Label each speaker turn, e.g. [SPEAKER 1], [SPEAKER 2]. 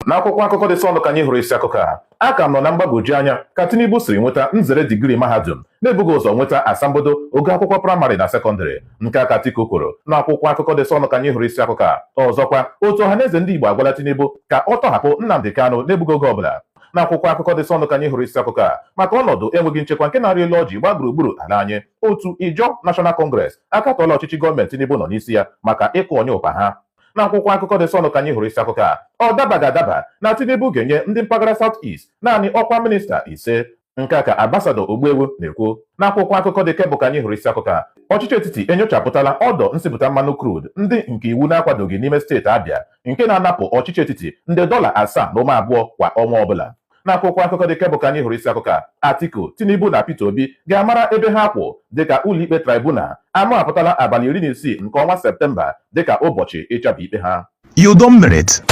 [SPEAKER 1] N'akwụkwọ akụkọ The Sun ka anyị hụrụ isi akụkọ a: "Aka m nọ na mgbagwoju anya ka Tinubu siri nweta nzere digrii mahadum na-ebughị ụzọ nweta asambodo ogo akwụkwọ praịmarị na sekọndịrị." Nke a ka Atiku kwuru. N'akwụkwọ akụkọ The Sun ka anyị hụrụ isi akụkọ a. Ọzọkwa, otu Ọhaneze Ndị Igbo agwala Tinubu ka ọ tọhapụ Nnamdi Kanu n'egbughị oge ọbụla. N'akwụkwọ akụkọ The Sun ka anyị hụrụ isi akụkọ a: maka ọnọdụ enweghị nchekwa nke na-arị elu ọjị gbaa gburugburu ala anyị, otu Ijaw National Congress akatọọla ọchịchị gọọmenti Tinubu nọ n'isi ya maka ịkụ onye ụkpa ha. N'akwụkwọ akụkọ The Sun ka anyị hụrụ isi akụkọ a: ọ dabaghị adaba na Tinubu ga-enye ndị mpaghara South East naanị ọkwa minista 5. Nke a ka Ambassador Ogbuewu na-ekwu. N'akwụkwọ akụkọ The Cable ka anyị hụrụ isi akụkọ a: ọchịchị etiti enyochapụtala ọdọ nsipụta mmanụ crude ndị nke iwu na-akwadoghị n'ime steeti Abịa, nke na-anapụ ọchịchị etiti nde $7.2 kwa ọnwa ọbụla. N'akwụkwọ akụkọ The Cable ka anyị hụrụ isi akụkọ a: Atiku, Tinubu na Peter Obi ga-amara ebe ha kwụ dịka ụlọikpe tribunal amapụtala abalị 16 nke ọnwa Septemba dịka ụbọchị ịchaba ikpe ha.
[SPEAKER 2] You don merit.